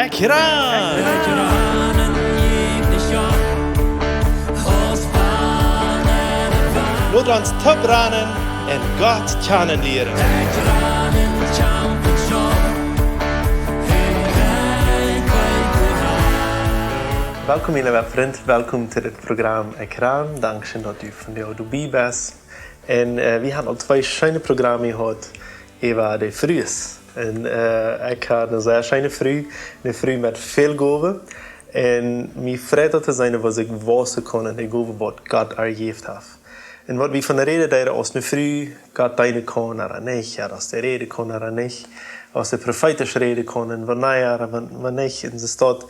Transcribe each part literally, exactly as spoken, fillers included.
Kran! Lot ons toop ranen un Gott kjannen lieren. Welkom, mien leewa Frint. Welkom to dit Programm Ekjran. Dankscheen, daut du vondoag doabie best. Un, äh, wie haben aul twee scheene Programme jehaut äwa de Frues. Un, äh, ekj hab eene sea scheene Fru, eene Fru met väl Gowen. Un mie freit daut to seenen, woo see wausen kaun en de Gowen, waut Gott äa jejäft haft. Un waut wie von räden deeden, aus eene Fru Gott deenen kaun ooda nich, ooda aus see räden kaun ooda nich, aus see profeetisch räden kaun, un wanea ooda wan-, wanea nich, un soo wieda.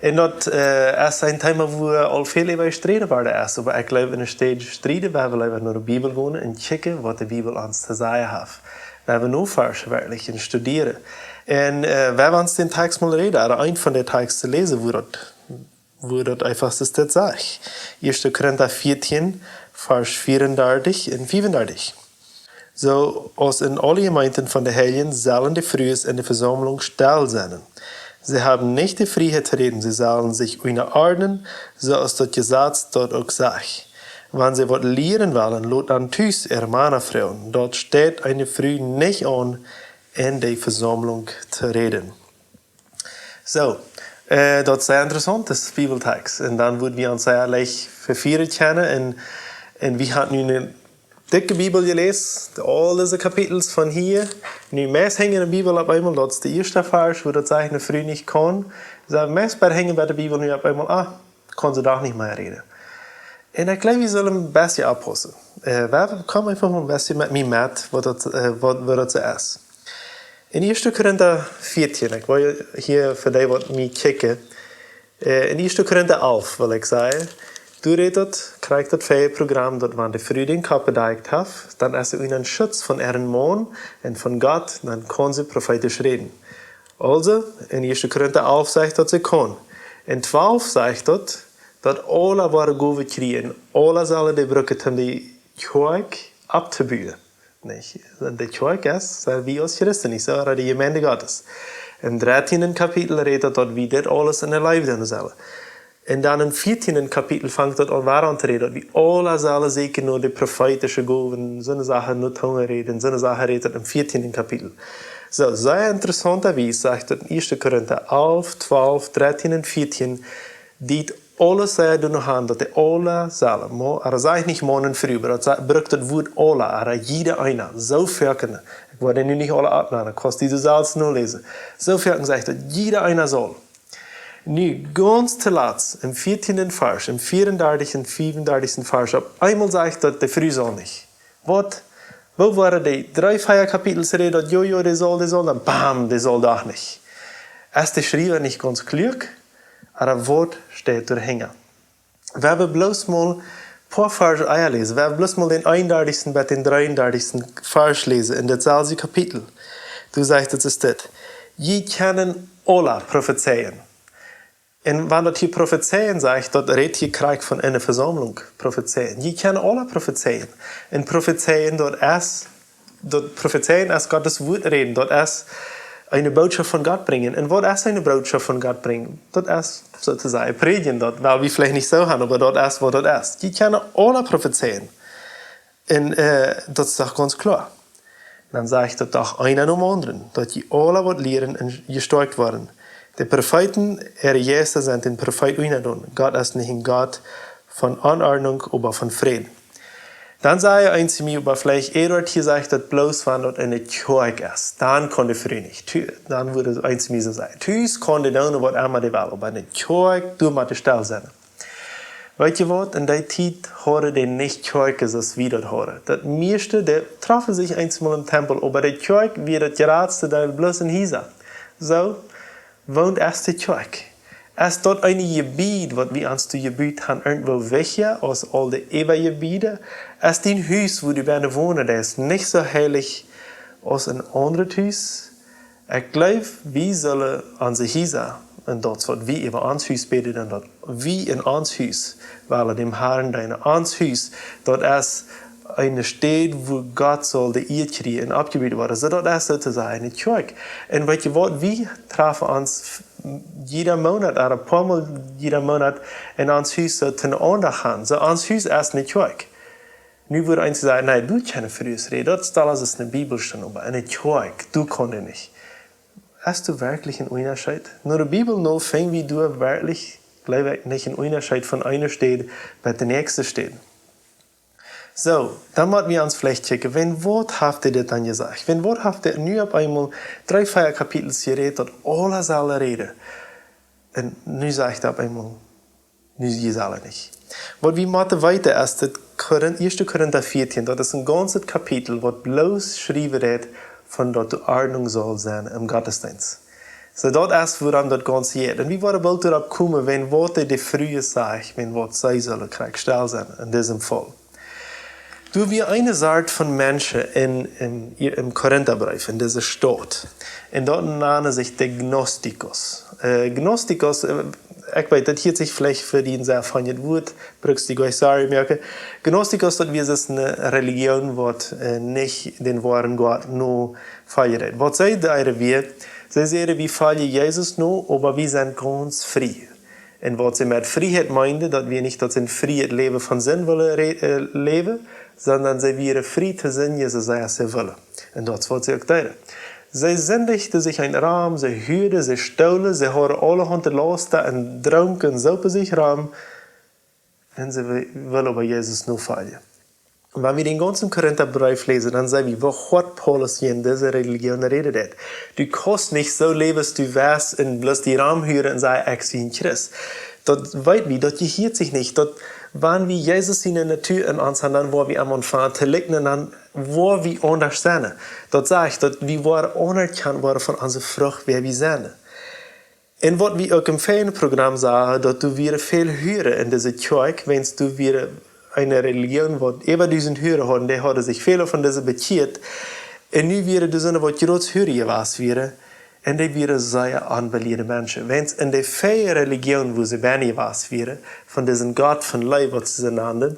Un daut, äh, es een Thema, wua aul väl äwa jesträden worden es, oba ekj jleew, enne Städ jestrieden, wie wellen leewa no de Bibel gonen un kjikjen, waut de Bibel ons to sajen haft. Wie wellen noforschen werkjlich un studieren. Un, äh, wie wellen ons dän Tekst mol räden, ooda een von de Tekjsten läsen, wua daut, wua daut eefach es, dit sajcht. Ieeschte Korinta vieetieen, Varsch vieeundartich un fiefundartich. Soo aus en aule Jemeenten von de Heiljen sellen de Frues en de Vesaumlunk stell sennen. See haben nich de Frieheit to räden, see sellen sikj unjaordnen, soo aus daut Jesaz daut uk sajcht. Wan see waut lieren wellen, lot an tus äare Mana froagen. Daut steit eene Fru nich aun, en de Vesaumlunk to räden. Soo, äh, daut es een interessaunta Bibeltekjst. Un dan wudden wie ons sea leicht vefieren kjennen. Un, un wie haben nu eene dikje Bibel jeläst, de, aul dise Kapitels von hia. Nu meist hinjen de Bibel opp eemol, daut es de ieeschte Varsch, wua daut sajcht, eene Fru nich kaun. Soo, meist bie hinjen bie de Bibel nu opp eemol, ah, kaun see doch nich mea räden. Un ekj jleew, wie sellen een bät oppaussen. Äh, wie komen eefach een bät met mie met, waut daut, äh, waut, waut daut soo es. En Ieeschte Korinta vieetieen, ekj well hia fa dee waut mie kjikjen, äh, en Ieeschte Korinta alf, well ekj sajen, doa rät daut, kjricht daut väaje Programm, daut wan de Fru dän Kopp bedakjt haft, dan es see unja dän Schutz von äaren Maun un von Gott, dan kaun see profeetisch räden. Aulsoo, en Ieeschte Korinta alf sajcht daut see kaun. En twalf sajcht daut, daut aula woaren Gowen kjrieen, aula sellen dee brucken, om de Kjoakj opptobuen. Nich? De Kjoakj es, sent wie aus Christen, nich soo, ooda de Jemeent Gottes. Em dartieenden Kapitel rät daut, daut wie dit aules en de Leew doonen sellen. Un dan em vieetieenden Kapitel fangt daut aun, wua aun to räden, daut wie aula sellen sieekjen no de profeetische Gowen, soone Sachen, no Tungen räden, soone Sachen rät daut em vieetieenden Kapitel. Soo, sea interessaunta Wies sajcht daut en Ieeschte Korinta alf, twalf, dartieen un vieetieenen, dee aules säd doano han, daut dee aula sellen, mo-, ooda sajcht nich Maun un Fru, oba daut sa-, brukt daut Wuat aula, ooda jieda eena, soo väl kjennen. Ekj woa dee nu nich aula oppnanen, ekj kaust dee selfst noläsen. Soo väl sajcht daut, jieda eena saul. Nu, gaunz toolatst, em vieetieenden Varsch, em vieeundartichsten un fiefundartichsten Varsch, opp eemol sajcht daut, de Fru saul nich. Waut? Woo wieren dee dree, vea Kapitels räden, daut jo, jo, dee saul, dee saul, dan bam, dee saul doch nich. Es de Schriewa nich gaunz kluak? Ooda waut steit doa hinja? Wie haben bloos mol poa Varsch ea läsen. Wie haben bloos mol dän eenundartichsten bat dän dreeundartichsten Varsch läsen en daut selwje Kapitel. Doa sajcht et, es dit: Jie kjennen aula profezeien. Un wan daut hia profezeien sajcht, daut rät hia krakjt von eene Vesaumlunk profezeien. Jie kjennen aula profezeien. Un profezeien, daut es, daut profezeien es Gottes Wuat räden, daut es eene Bootschoft von Gott brinjen. Un waut es eene Bootschoft von Gott brinjen? Daut es, soo to sajen, prädjen, daut well wie veleicht nich soo han, oba daut es, waut daut es. Jie kjennen aula profezeien. Un, äh, daut es doch gaunz kloa. Dan sajcht daut doch eena nom aundren, daut jie aula waut lieren un jestoakjt woaren. De Profeeten, äare Jeista sent dän Profeet unjadon. Gott es nich een Gott von Onordnunk, oba von Fräd. Dan saj ekj eent to mie, oba veleicht Eduard hia sajcht daut bloos wan daut enne Kjoakj es. Dan kaun de Fru nich. Tu-, dan wudd eent to mie soo sajen. Tus kaun dee doonen waut emma dee well, oba enne Kjoakj, doa mott dee stell sennen. Weetst du waut? En dee Tiet hauden dee nich Kjoakjen soo aus wie daut hauden. Daut mieeschte, dee troffen sikj eensmol em Tempel, oba de Kjoakj wia daut jratste Deel bloos en Hiesa. Soo, waut es de Kjoakj? Es daut een Jebied, waut wie ons doa jebut han, irjentwoo wichtja aus aul de äwaje Jebieden? Es dien Hus, wua du bennen wonst, daut es nich soo heilich aus een aundret Hus? Ekj jleew, wie sellen onse Hiesa, un daut es waut wie äwa ons Hus bäden, un daut wie en ons Hus wellen däm Harn deenen. Ons Hus, daut es eene Städ, wua Gott saul de Ea kjrieen un oppjebut woaren. Soo daut es soo to sajen eene Kjoakj. Un weet jie waut, wie trafen ons f-, jieda Moonat, ooda een poa Mol jieda Moonat, en ons Hus soo to Aundacht gonen. Soo ons Hus es eene Kjoakj. Nu wudd eena sajen, nä, du kaust nich Frues räden, daut es aules eene Bibelstund, oba eene Kjoakj, du kaust nich. Es doa werkjlich een Unjascheet? No de Bibel no finj wie doa werkjlich, jleew ekj, nich een Unjascheet von eene Städ bat de näakjste Städ. Soo, dan mott wie ons veleicht kjikjen, wäajen waut haft hee dit dan jesajcht? Wäajen waut haft hee nu opp eemol dree, vea Kapitels jerät, daut aule sellen räden? Un nu sajcht hee opp eemol, nu, jie sellen nich. Waut wie motten weeten es, daut Korin-, Ieeschte Korinta vieetieen, daut es een gaunzet Kapitel, waut bloos schriewen deit von daut de Ordnunk saul sennen em Gottesdeenst. Soo, daut es, wuarom daut Gaunze jeit. Un wie woaren boolt doaropp komen, wäajen waut hee de Frues sajcht, wäajen waut see sellen krakjt stell sennen en disem Faul. Doa wia eene Sort von Menschen en, en, em Korintabreef, en dise Staut. Un daut nanen see de Gnostikos. Äh, Gnostikos, äh, ekj weet, daut hieet sikj veleicht fa die een sea feinet Wuat, brukst die goanich sea moaken. Gnostikos, daut wia soo eene Religion, waut, äh, nich dän woaren Gott nofoljen deed. Waut see deeden wia, see säden, wie foljen Jesus no, oba wie sent gaunz frie. Un waut see met Frieheit meenden, daut wia nich, daut see een frieet Läwen von Sind wullen re-, äh, läwen, sonda see wieren frie to sinjen, soo sea see wullen. Un daut es, waut see uk deeden. See sindichten sikj een Rum, see huaden, see stolen, see hauden aulahaunt Lausten un drunken, sopen sikj Rum, un see wi-, wullen oba Jesus nofoljen. Un wan wie dän gaunzen Korintabreef läsen, dan seenen wie, woo hoat Paulus hia en dise Religion räden deit. Du kaust nich soo läwen, aus du west, un bloos die Rum huaren un sajen, ekj sie een Christ. Daut weet wie, daut jehieet sikj nich. Daut, wan wie Jesus siene Natua en ons haben, dan woa wie am aunfangen to likjnen, dan woa wie aundasch sennen. Daut sajcht, daut wie woaren aunerkjant woaren von onse Frucht, wäa wie sent. Un waut wie uk em väajen Program sagen, daut doa wieren väl Huaren en dise Kjoakj, wäajen doa wia eene Religion, waut äwa dusent Huaren haud, dee hauden sikj väl von dise bekjieet. Un nu wieren doa soone, waut jrod Huaren jewast wieren, un dee wieren sea onbeliede Menschen. Wäajen en de väaje Religion, wua see bennen jewast wieren, von disen Gott von Leew, waut see nanden,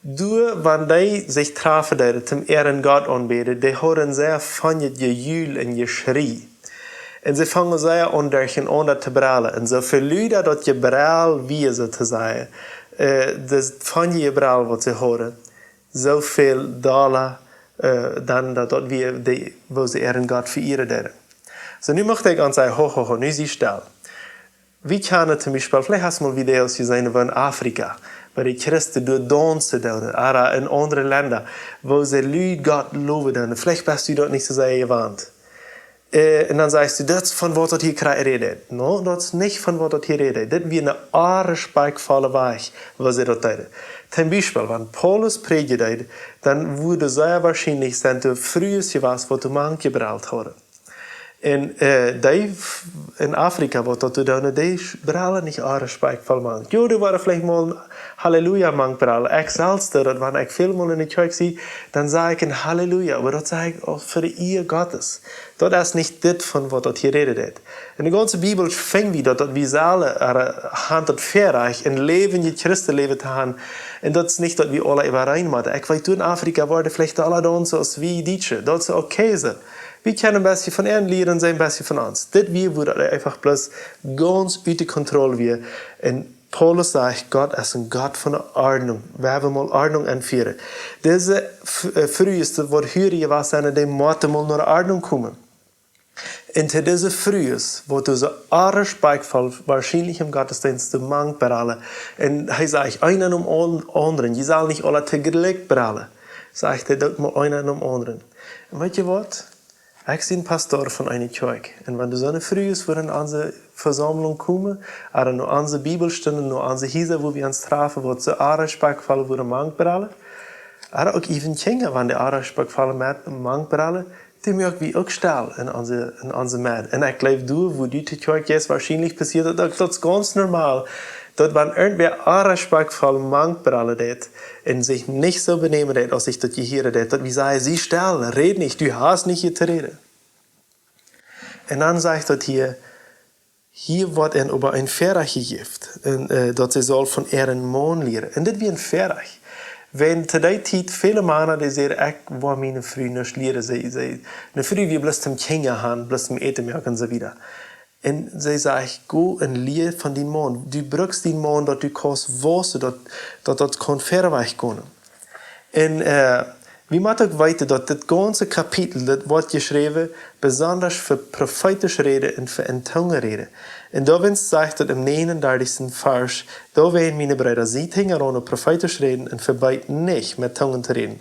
doa, wan dee sikj trafen deeden, toom äaren Gott aunbäden, dee hauden sea feinet Jejul un Jeschrie. Un see fungen sea aun derchenaunda to brellen. Un soo väl luda daut Jebrell wia, soo to sajen, äh, daut feine Jebrell, waut see hauden, soo väl dolla, äh, dan daut, daut wia dee, woo see äaren Gott veieren deeden. Soo, nu mucht ekj aun sajen, ho, ho, ho, nu sie stell. Wie kjennen toom Biespel, veleicht hast du mol Videos jeseenen von Afrika, woo de Christen doa daunzen doonen, ooda en aundre Lenda, woo see Lied Gott lowen doonen. Veleicht best du daut nich soo sea jewant. Äh, un dan sajchst du, daut es von waut daut hia kra-, räden deit. No, daut es nich von waut daut hia räden deit. Dit wia een onrespektvolla Wajch, woo see daut deeden. Toom Biespel, wan Paulus prädjen deed, dan wudden sea woarschienlich sent doa Frues jewast, waut doa mank jebrellt hauden. Un, äh, dee f-, en Afrika, waut daut doa doonen, dee sch-, brellen nich onrespektvoll mank. Jo, dee woaren veleicht mol Halleluja mank brellen. Ekj selfst doo daut, wan ekj väl mol en de Kjoakj sie, dan saj ekj een Halleluja, oba daut saj ekj uk fa de Ea Gottes. Daut es nich dit, von waut daut hia räden deit. En de gaunze Bibel finj wie daut, daut wie sellen, äh, haben daut Väarajcht, een läwendjet Christenläwen to haben. Un daut es nich, daut wie aule äwareen motten. Ekj weet, doa en Afrika woaren veleicht aule daunzen soo aus wie Dietsche. Daut es okay soo. Wie kjennen een bät von an lieren, see een bät von ons. Dit wia, wua daut eefach bloos gaunz ut de Kontroll wia. Un Paulus sajcht, Gott es een Gott von de Ordnunk. Wie haben mol Ordnunk aunfieren. Dise F-, äh, Frues, waut Huaren jewast sent, dee motten mol no de Ordnunk komen. Un to dise Frues, waut doa soo onrespektvoll woarschienlich em Gottesdeenst doa mank brellen. Un hee sajcht, eena nom aun-, aundren, jie sellen nich aule toojlikj brellen. Sajcht hee, doot mau eena nom aundren. Un weet jie waut? Ekj sie een Pastor von eene Kjoakj. Un wan doa soone Frues wudden en onse Vesaumlunk komen, ooda no onse Bibelstunden, no onse Hiesa, wua wie ons trafen, waut soo onrespektvoll wudden mank brellen, ooda uk even Kjinja, wan dee onrespektvoll met mank brellen, dee moak wie uk stell en onse, en onse Med. Un ekj jleew, doa, wua du to Kjoakj jeist, woarschienlich passieet daut uk, daut es gaunz normal, daut wan irjentwäa onrespektvoll mank brellen deit un sikj nich soo benämen deit, aus sikj daut jehieren deit, daut wie sajen, sie stell, räd nich, du hast nich hia to räden. Un dan sajcht daut hia, hia woat an oba een Väarajcht jejäft, un, äh, daut see saul von äaren Maun lieren. Un dit wia een Väarajcht. Wan to dee Tiet väle Mana, dee säden: "Ekj woa miene Fru nuscht lieren." See, see, ne Fru wia bloos toom Kjinja han, bloos toom Äten moaken un soo wieda. Un see säd: "Go un lia von dien Maun. Du brukst dien Maun, daut du kaust wausen, daut, daut, daut kaun wieda wajch gonen." Un, äh, wie motten uk weeten, daut dit gaunze Kapitel, daut woat jeschräwen, besonda fa profeetisch räden un fa en Tungen räden. Un doawäajen sajcht daut em näajenundartichsten Varsch: "Doawäajen, miene Breeda, siet hinjaraun opp profeetisch räden un vebeet nich, met Tungen to räden.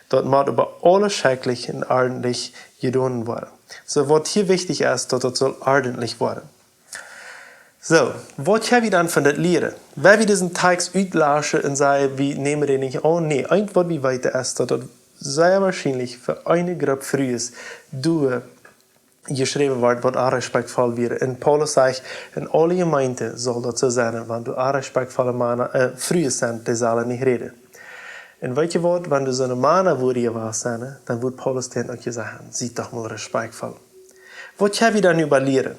Daut mott oba aules schekjlich un ordentlich jedonen woaren." Soo, waut hia wichtich es, daut daut saul ordentlich woaren. Soo, waut kjenn wie dan von dit lieren? Wan wie disen Tekst utlaschen un sajen, wie nämen dän nich aun? Nä, eent waut wie weeten es, daut daut sea woarschienlich fa eene Grupp Frues doa jeschräwen woat, waut onrespektvoll wieren. Un Paulus sajcht, en aule Jemeenten saul daut soo sennen, wan doa onrespektvolle Mana, äh, Frues sent, dee sellen nich räden. Un weetst waut, wan doa soone Mana wudden jewast sennen, dan wudd Paulus dän uk jesajcht haben: "Siet doch mol respektvoll." Waut kjenn wie dan äwa lieren?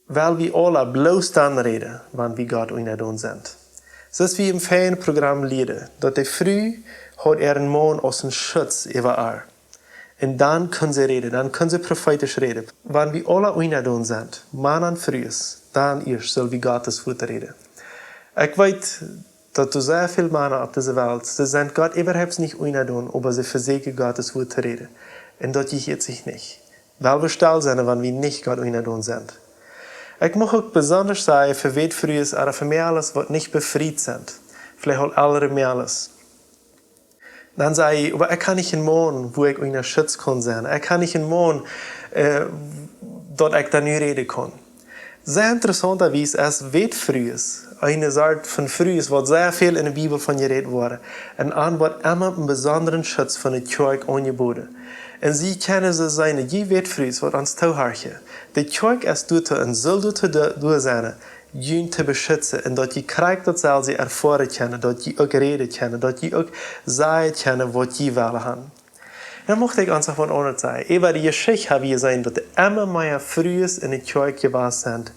Well wie aula bloos dan räden, wan wie Gott unjadon sent. Soo aus wie em väajen Program lieeden, daut de Fru haud äaren Maun aus een Schutz äwa äa. Un dan kunn see räden, dan kunn see profeetisch räden. Wan wie aula unjadon sent, Mana un Frues, dan ieescht sell wie Gottes Wuat räden. Ekj weet, daut doa sea väl Mana opp dise Welt, see sent Gott äwahaupt nich unjadon, oba see vesieekjen Gottes Wuat to räden. Un daut jehieet sikj nich. Well wie stell sennen, wan wie nich Gott unjadon sent. Ekj mucht uk besonda sajen, fa Wätfrues, ooda fa Mäakjes, waut nich befriet sent. Veleicht aul elre Mäakjes. Dan saj jie: "Oba ekj hab nich een Maun, wua ekj unja Schutz kaun sennen. Ekj hab nich een Maun, äh, daut ekj doa nu räden kaun." Sea interessaunta Wies es Wätfrues eene Sort von Frues, waut sea väl enne Bibel von jerät woat, un an woat emma een besondren Schutz von de Kjoakj aunjeboden. Un see kjennen soo sennen, jie Wätfrues, waut ons toohorchen. De Kjoakj es doatoo un saul doatoo do-, doa sennen, junt to beschutzen, un daut jie krakjt daut selwje erfoaren kjennen, daut jie uk räden kjennen, daut jie uk sajen kjennen, waut jie wellen haben. Dan mucht ekj ons noch waut aundret sajen. Äwa de Jeschicht hab wie jeseenen, daut doa emma mea Frues enne Kjoakj jewast sent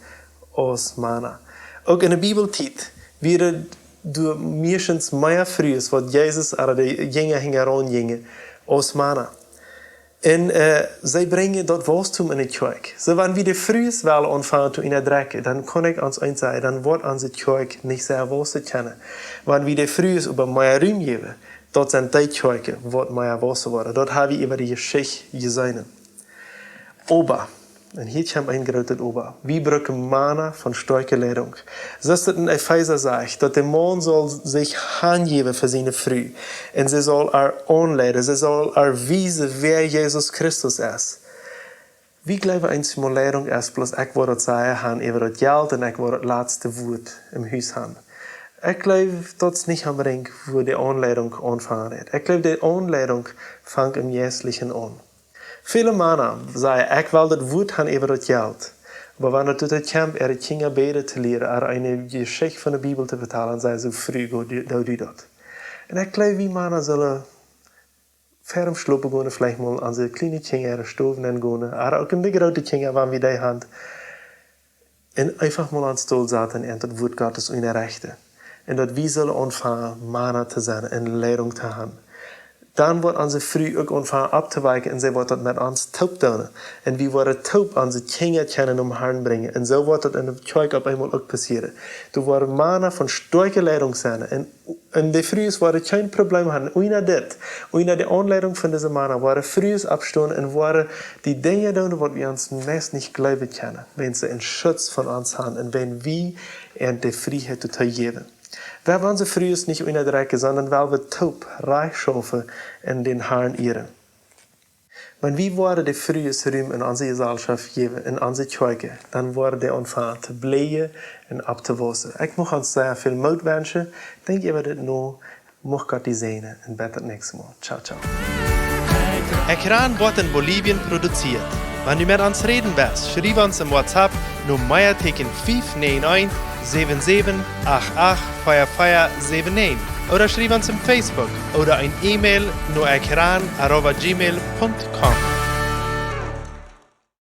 aus Mana. Uk enne Bibeltiet wieren doa meistens mea Frues, waut Jesus ooda de Jinja hinjaraun jinjen, aus Mana. Un, äh, see brinjen daut Waustum enne Kjoakj. Soo, wan wie de Frues wellen aunfangen to unjadrekjen, dan kaun ekj ons eent sajen, dan woat onse Kjoakj nich sea wausen kjennen. Wan wie de Frues oba mea Rum jäwen, daut sent dee Kjoakjen, waut mea wausen woaren. Daut hab wie äwa de Jeschicht jeseenen. Oba, un hia kjemt een grootet Oba, wie brucken Mana von stoakje Leidunk. Soo aus et en Efeesa sajcht, daut de Maun saul sikj hanjäwen fa siene Fru. Un see saul äa aunleiden, see saul äa wiesen, wäa Jesus Christus es. Wie jleewen eenjemol, Leidunk es bloos: "Ekj woa daut Sajen haben äwa daut Jelt un ekj woa daut latste Wuat em Hus haben." Ekj jleew, daut es nich aum Enj, wua de Aunleidunk aunfangen deit. Ekj jleew, de Aunleidunk fangt em Jeistlichen aun. Väle Mana sajen: "Ekj well daut Wuat haben äwa daut Jelt." Oba wan et doatoo kjemt, äare Kjinja bäden to lieren, ooda eene Jeschicht von de Bibel to vetalen, sajen see: "Fru, go, du, doo du daut." Un ekj jleew, wie Mana sellen ver dem Schlopen gonen veleicht mol aun de kjliene Kjinja äare Stow nengonen, ooda uk aun de groote Kjinja, wan wie dee haben, un eefach mol aun stow saten un daut Wuat Gottes unjarechten. Un daut wie sellen aunfangen, Mana to sennen un Leidunk to haben. Dan woat onse Fru uk aunfangen opptowaken un see woat daut met ons toop doonen. Un wie woaren toop onse Kjinja kjennen nom Harn brinjen. Un soo woat daut enne Kjoakj opp eemol uk passieren. Doa woaren Mana von stoakje Leidunk sennen. Un Un de Frues woaren kjeen Problem haben. Unja dit, unja de Aunleidunk von dise Mana, woaren Frues oppstonen un woaren dee Dinja doonen, waut wie ons meist nich jleewen kjennen, wan see een Schutz von ons haben un wan wie an de Frieheit doatoo jäwen. Wie woaren onse Frues nich unjadrekjen, sonda wie woaren toop rajcht schaufen un dän Harn ieren. Wan wie woaren de Frues Rum en onse Jeselschoft jäwen, en onse Kjoakjen, dan woaren dee aunfangen to bleien un opptowausen. Ekj mucht ons sea väl Moot wenschen. Denkjt äwa dit no, mucht Gott die säajnen un bat daut näakjste Mol. Ciao, ciao. Ekjran woat en Bolivien produzieet. Wan du met ons räden west, schriew ons em WhatsApp no Mea Tieekjen fief näajen eent, säwen säwen, acht acht, vea vea säwen näajen, ooda schriew ons em Facebook ooda een E-Mail no ekjran arroba gmail punkt com.